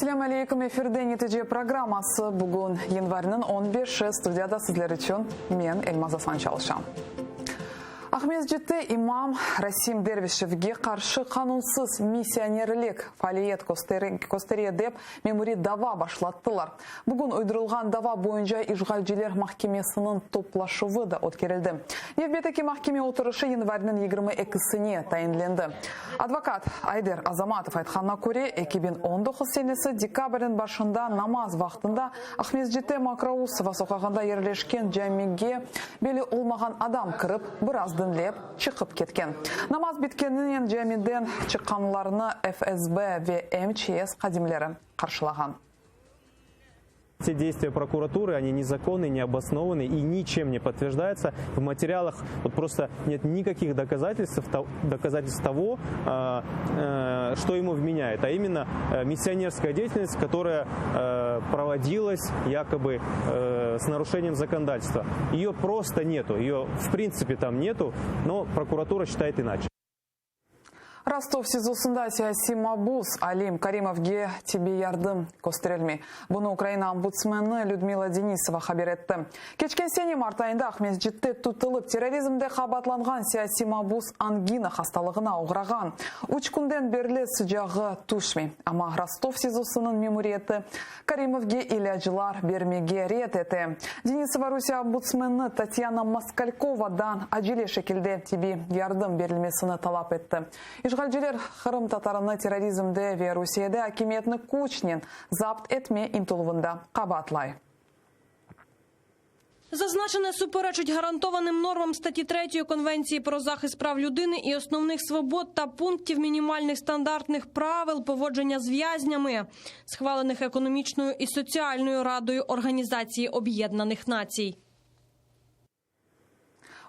Esselâm aleyküm, efirde Netice programması. Bugün yanvarniñ on beşi, studiyada sizler içün men, Elmaz Asan, çalışam. Aqmescitte imam Rasim Dervişevge qarşı qanunsız missionerlik faaliyet köstere dep memuriy dava başlattılar. Bugün uydurılğan dava boyunca işğalciler mahkemesiniñ toplaşuvı da ötkerildi. Nevbetteki mahkeme oturışı yanvarniñ 22-sine tayinlendi. Advokat Ayder Azamatov aytqanına köre, 2019 senesi dekabrniñ başında namaz vaqtında Aqmescitte Mokrousova soqağında yerleşken camige belli olmağan adam kirip, biraz diñlep, çıqıp ketken. Namaz bitkeninen camiden çıqqanlarnı FSB ve MÇS hadimleri qarşılağan. Все действия прокуратуры, они незаконны, необоснованы и ничем не подтверждаются. В материалах вот просто нет никаких доказательств, доказательств того, что ему вменяют, а именно миссионерская деятельность, которая проводилась якобы с нарушением законодательства. Ее просто нету, ее в принципе там нету, но прокуратура считает иначе. Rostov SİZOsında siyasiy mabus Alim Karimovge tibbiy yardım kösterilmey. Bunı Ukraina ombudsmeni Lüdmila Denisova haber etti. Keçken sene mart ayında Aqmescitte tutılıp, terrorizmde qabaatlanğan siyasiy mabus angina hastalığına oğrağan. Üç künden berli sıcağı tüşmey. Amma Rostov SİZOsınıñ memuriyeti Karimovge ilâclar bermege red ete. Denisova Rusiye ombudsmeni Tatyana Moskalkovadan acele şekilde tibbiy yardım berilmesini talap etti. İşğalciler qırımtatarını terrorizmde ve Rusiyede akimiyetni küçnen zapt etme ıntıluvında qabaatlay. Зазначене суперечить гарантованим нормам статті 3 Конвенції про захист прав людини і основних свобод та пунктів мінімальних стандартних правил поводження з в'язнями, схвалених Економічною і соціальною радою Організації Об'єднаних Націй.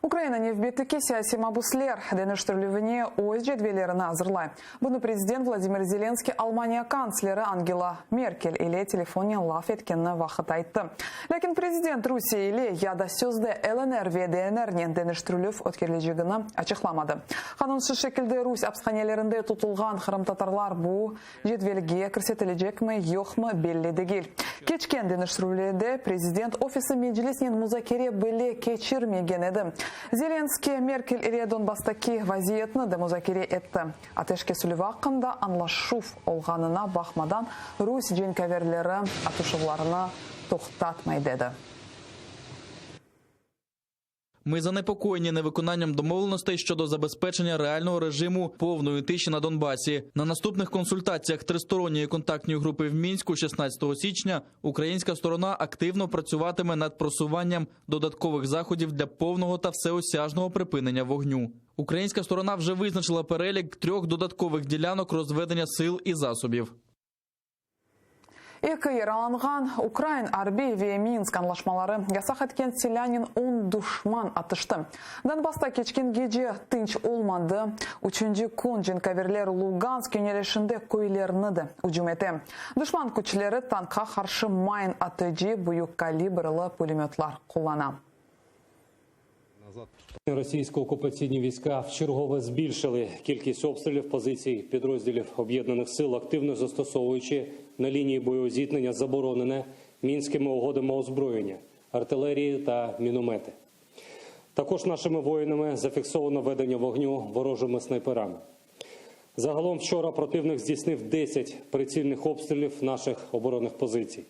Ukraina nevbetteki siyasiy mabusler deñiştirilüvine öz cedvellerini azırlay. Bunı prezident Vladimir Zelenskiy Almaniya kantsleri Angela Merkel ile telefonnen laf etkenini vaqıt ayttı. Lâkin prezident Rusiye ile ya da sözde LNR ve DNRnen deñiştirilüv ötkerilecegini açıqlamadı. Qanunsız şekilde rus apishanelerinde tutulğan qırımtatarlar bu Cedvelge kirsetilecekmi, yoqmı belli degil. Keçken deñiştirüvlerde prezident ofisi Meclisnen muzakere bile keçirmegen edi. Zelenskıy, Merkel ile Donbasstaki vaziyetni de muzakere etti. Ateş kesilüvi aqqında añlaşuv olğanına baqmadan, rus cenkâverleri atışuvlarını toqtatmay, dedi. Ми занепокоєні невиконанням домовленостей щодо забезпечення реального режиму повної тиші на Донбасі. На наступних консультаціях тристоронньої контактної групи в Мінську 16 січня українська сторона активно працюватиме над просуванням додаткових заходів для повного та всеосяжного припинення вогню. Українська сторона вже визначила перелік трьох додаткових ділянок розведення сил і засобів. Eki yaralanğan, ukrain arbiy ve Minsk añlaşmaları yasaq etken silânen on duşman atıştı. Donbassta keçken gece tınç olmadı. Üçünci kün cenkâverler Lugansk yönelişinde köylerni de ücüm ete. Duşman küçleri tankqa qarşı mayın atıcı büyük kalibrlı pulemötlar qullana. Російсько-окупаційні війська вчергове збільшили кількість обстрілів позицій підрозділів Об'єднаних сил, активно застосовуючи на лінії бойового зіткнення заборонене Мінськими угодами озброєння, артилерії та міномети. Також нашими воїнами зафіксовано ведення вогню ворожими снайперами. Загалом вчора противник здійснив 10 прицільних обстрілів наших оборонних позицій.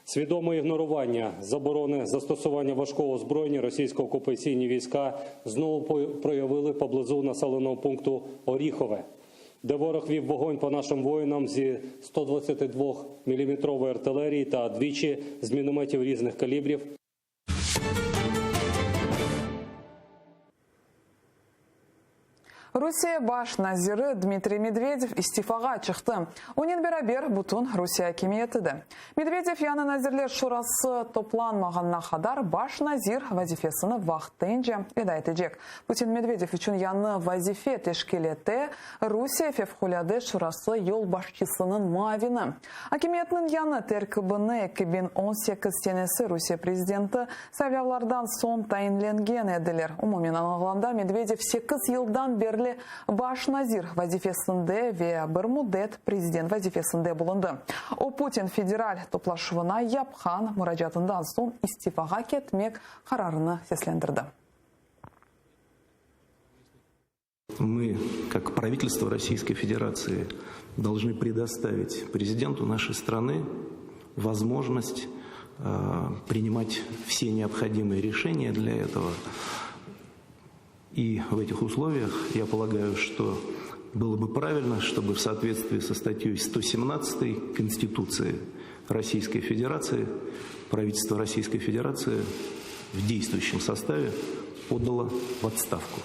Свідоме ігнорування заборони застосування важкого озброєння російсько-окупаційні війська знову проявили поблизу населеного пункту Оріхове, де ворог вів вогонь по нашим воїнам зі 122-міліметрової артилерії та двічі з мінометів різних калібрів. Rusiye baş naziri Dmitriy Medvedev istifağa çıqtı. Onen beraber bütün Rusiye akimiyeti de. Medvedev yañı Nazirler Şurası toplanmağanına qadar baş nazir vazifesini vaqtınca eda etecek. Putin Medvedev içün yañı vazife teşkil ete, Rusiye Fevqulâde Şurası yolbaşçısınıñ muavini. Akimiyetniñ yañı terkibini 2018 senesi Rusiye prezidenti saylavlardan soñ tayinlengen ediler. Umumen alğanda, Medvedev sekiz yıldan berli. berli baş nazir vazifesinde ve bir müddet prezident vazifesinde bulundı. O, Putin federal toplaşuvına yapqan muracaatından soñ istifağa ketmek qararını seslendirdi. Мы, как правительство Российской Федерации, должны предоставить президенту нашей страны возможность э, принимать все необходимые решения для этого. И в этих условиях, я полагаю, что было бы правильно, чтобы в соответствии со статьей 117 Конституции Российской Федерации правительство Российской Федерации в действующем составе подало в отставку.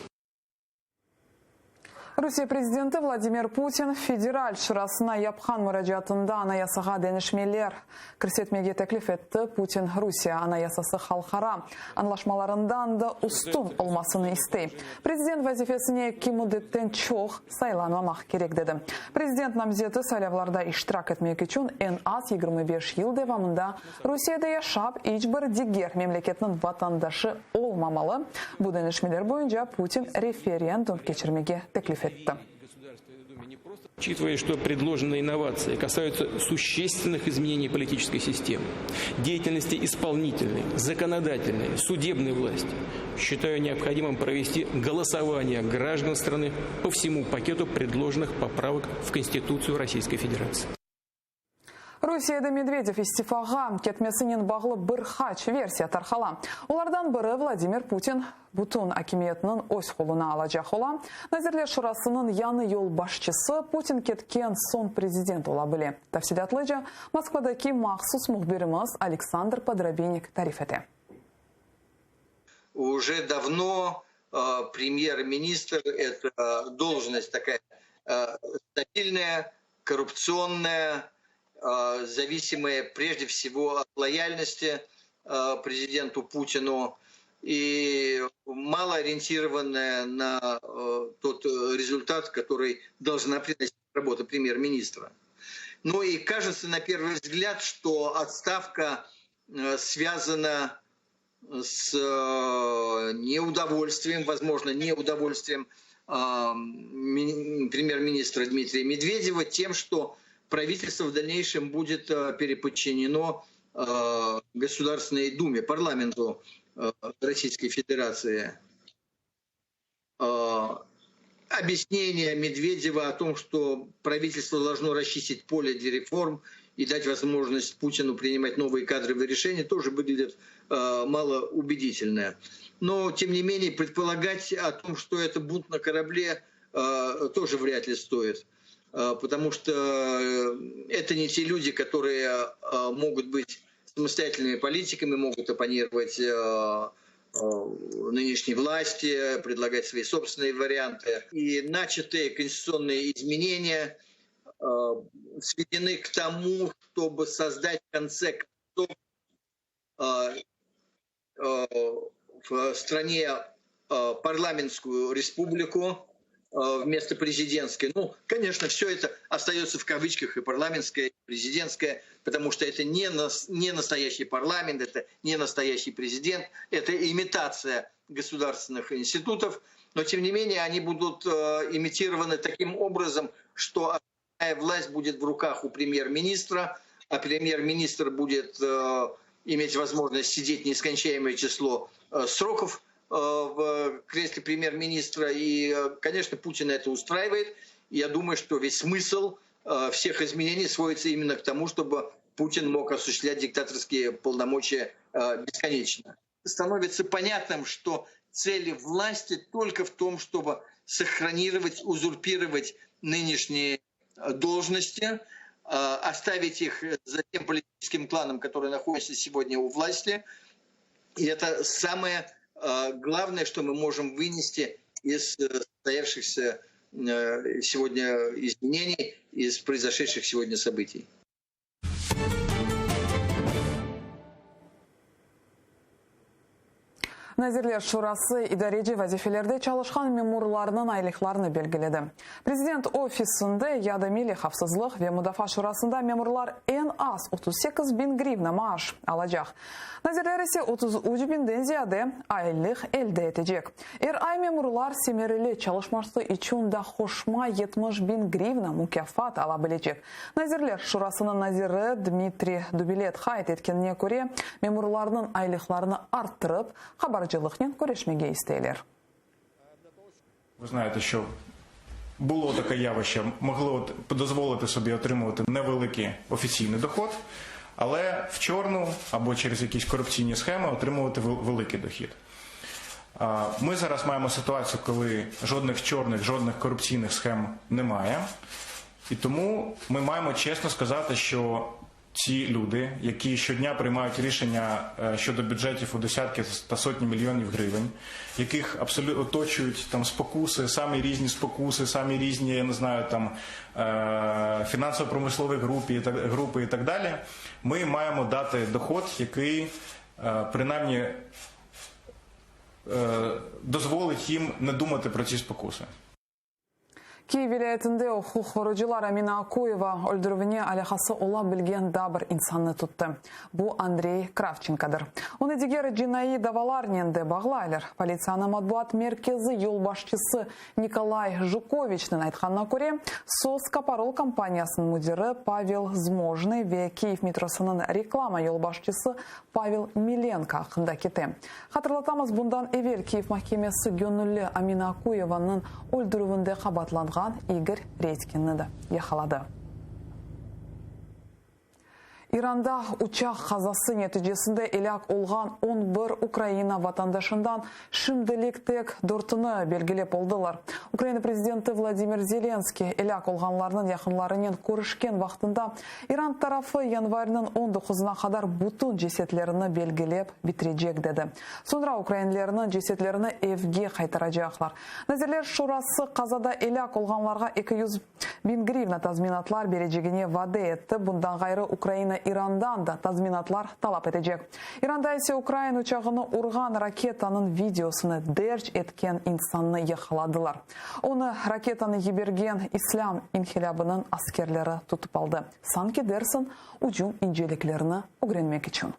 Rusiye prezidenti Vladimir Putin Federal Şurasına yapqan muracaatında Anayasağa deñişmeler kirsetmege teklif etti. Putin Rusiye Anayasası halqara añlaşmalarından da üstün olmasını istey. Prezident vazifesine eki müddetten çoq saylanmamaq kerek, dedi. Prezident namzeti saylavlarda iştirak etmek içün eñ az 25 yıl devamında Rusiyede yaşap, iç bir diger memleketniñ vatandaşı olmamalı. Bu deñişmeler boyunca Putin referendum keçirmege teklif etti. Учитывая, что предложенные инновации касаются существенных изменений политической системы, деятельности исполнительной, законодательной, судебной власти, считаю необходимым провести голосование граждан страны по всему пакету предложенных поправок в Конституцию Российской Федерации. Rusiyede Medvedev istifağa ketmesinen bağlı bir qaç versiya tarqala. Olardan biri Vladimir Putin bütün akimiyetniñ öz qoluna alacaq ola. Nazirler Şurasınıñ yañı yolbaşçısı Putin ketken soñ prezident ola bile. Tafsilâtlıca Moskvadaki mahsus mühbirimiz Aleksandr Podrabinek tarif ete. Уже давно премьер-министр, это должность такая стабильная, коррупционная, зависимая прежде всего от лояльности президенту Путину и мало ориентированная на тот результат, который должна приносить работа премьер-министра. Ну и кажется на первый взгляд, что отставка связана с неудовольствием, возможно, неудовольствием премьер-министра Дмитрия Медведева тем, что правительство в дальнейшем будет переподчинено Государственной Думе, парламенту Российской Федерации. Объяснение Медведева о том, что правительство должно расчистить поле для реформ и дать возможность Путину принимать новые кадровые решения, тоже выглядит малоубедительно. Но, тем не менее, предполагать о том, что это бунт на корабле, тоже вряд ли стоит. Потому что это не те люди, которые могут быть самостоятельными политиками, могут оппонировать нынешней власти, предлагать свои собственные варианты. И начатые конституционные изменения сведены к тому, чтобы создать в конце концов в стране парламентскую республику вместо президентской. Ну, конечно, все это остается в кавычках и парламентская, и президентская, потому что это не, нас, не настоящий парламент, это не настоящий президент, это имитация государственных институтов, но тем не менее они будут имитированы таким образом, что основная власть будет в руках у премьер-министра, а премьер-министр будет иметь возможность сидеть нескончаемое число сроков в кресле премьер-министра. И, конечно, Путина это устраивает. Я думаю, что весь смысл всех изменений сводится именно к тому, чтобы Путин мог осуществлять диктаторские полномочия бесконечно. Становится понятным, что цели власти только в том, чтобы сохранировать, узурпировать нынешние должности, оставить их за тем политическим кланом, который находится сегодня у власти. И это самое главное, что мы можем вынести из состоявшихся сегодня изменений, из произошедших сегодня событий. Nazirler Şurası idareci vazifelerde çalışqan memurlarnıñ aylıqlarını belgiledi. Prezident ofisinde ya da Milliy havfsızlıq ve mudafaa şurasında memurlar eñ az 38 biñ grivna maaş alacaq. Nazirler ise 33 biñden ziyade aylıq elde etecek. Er ay memurlar semereli çalışması içün da qoşma 70 biñ grivna mukâfat ala bilecek. Nazirler Şurasınıñ naziri Dmitriy Dubilet qayd etkenine köre, memurlarnıñ aylıqlarını arttırıp, qabarcılıqnen küreşmege isteyler. Ви знаєте, що було таке явище, могли дозволити собі отримувати невеликий офіційний доход, але в чорну або через якісь корупційні схеми отримувати великий дохід. Ми зараз маємо ситуацію, коли жодних чорних, жодних корупційних схем немає. І тому ми маємо чесно сказати, що ці люди, які щодня приймають рішення щодо бюджетів у десятки та сотні мільйонів гривень, яких абсолютно оточують там спокуси, самі різні спокуси, самі різні, я не знаю, там фінансово-промислові групи, групи і так далі, ми маємо дати доход, який принаймні дозволить їм не думати про ці спокуси. Kiyev vilâyetinde uquq qorucılar Amina Akuyeva öldürüvine alâqası ola bilgen daa bir insannı tuttı. Bu Andrey Kravçenkodır. Onı diger cinaiy davalarnen de bağlaylar. Politsiyanıñ matbuat merkezi yolbaşçısı Nikolay Jukoviçniñ aytqanına köre, Soska parol kompaniyasınıñ müdiri Pavel Zmojnıy ve Kiyev metrosınıñ reklama yolbaşçısı Pavel Milenko aqqında kete. Hatırlatamız, bundan evel Kiyev mahkemesi göñülli Amina Akuyevanıñ öldürüvinde qabaatlanğan İgor Redkinni de yaqaladı. İranda uçaq qazası neticesinde elâk olğan 11 Ukraina vatandaşından şimdilik tek dörtüni belgilep oldılar. Ukraina prezidenti Vladimir Zelenskiy elâk olğanlarnıñ yaqınlarınen körüşken vaqtında İran tarafı yanvarniñ on doquzına qadar bütün cesetlerini belgilep bitirecek, dedi. Soñra ukrainlerniñ cesetlerini evge qaytaracaqlar. Nazirler Şurası qazada elâk olğanlarğa 200 biñ grivna tazminatlar berecegine vade etti. Bundan ğayrı, Ukraina İrandan da tazminatlar talap etecek. İranda ise ukrain uçağını urğan raketanıñ videosını derc etken insannı yaqaladılar. Onı raketanı yibergen İslâm inhilâbınıñ askerleri tutıp aldı, sanki dersiñ, ücüm inceliklerini ögrenmek içün.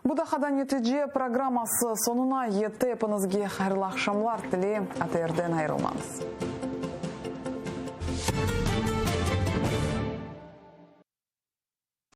Bu daqada Netice programması soñuna yetti. Epiñizge hayırlı aqşamlar tileyim, ATRden ayırılmañız.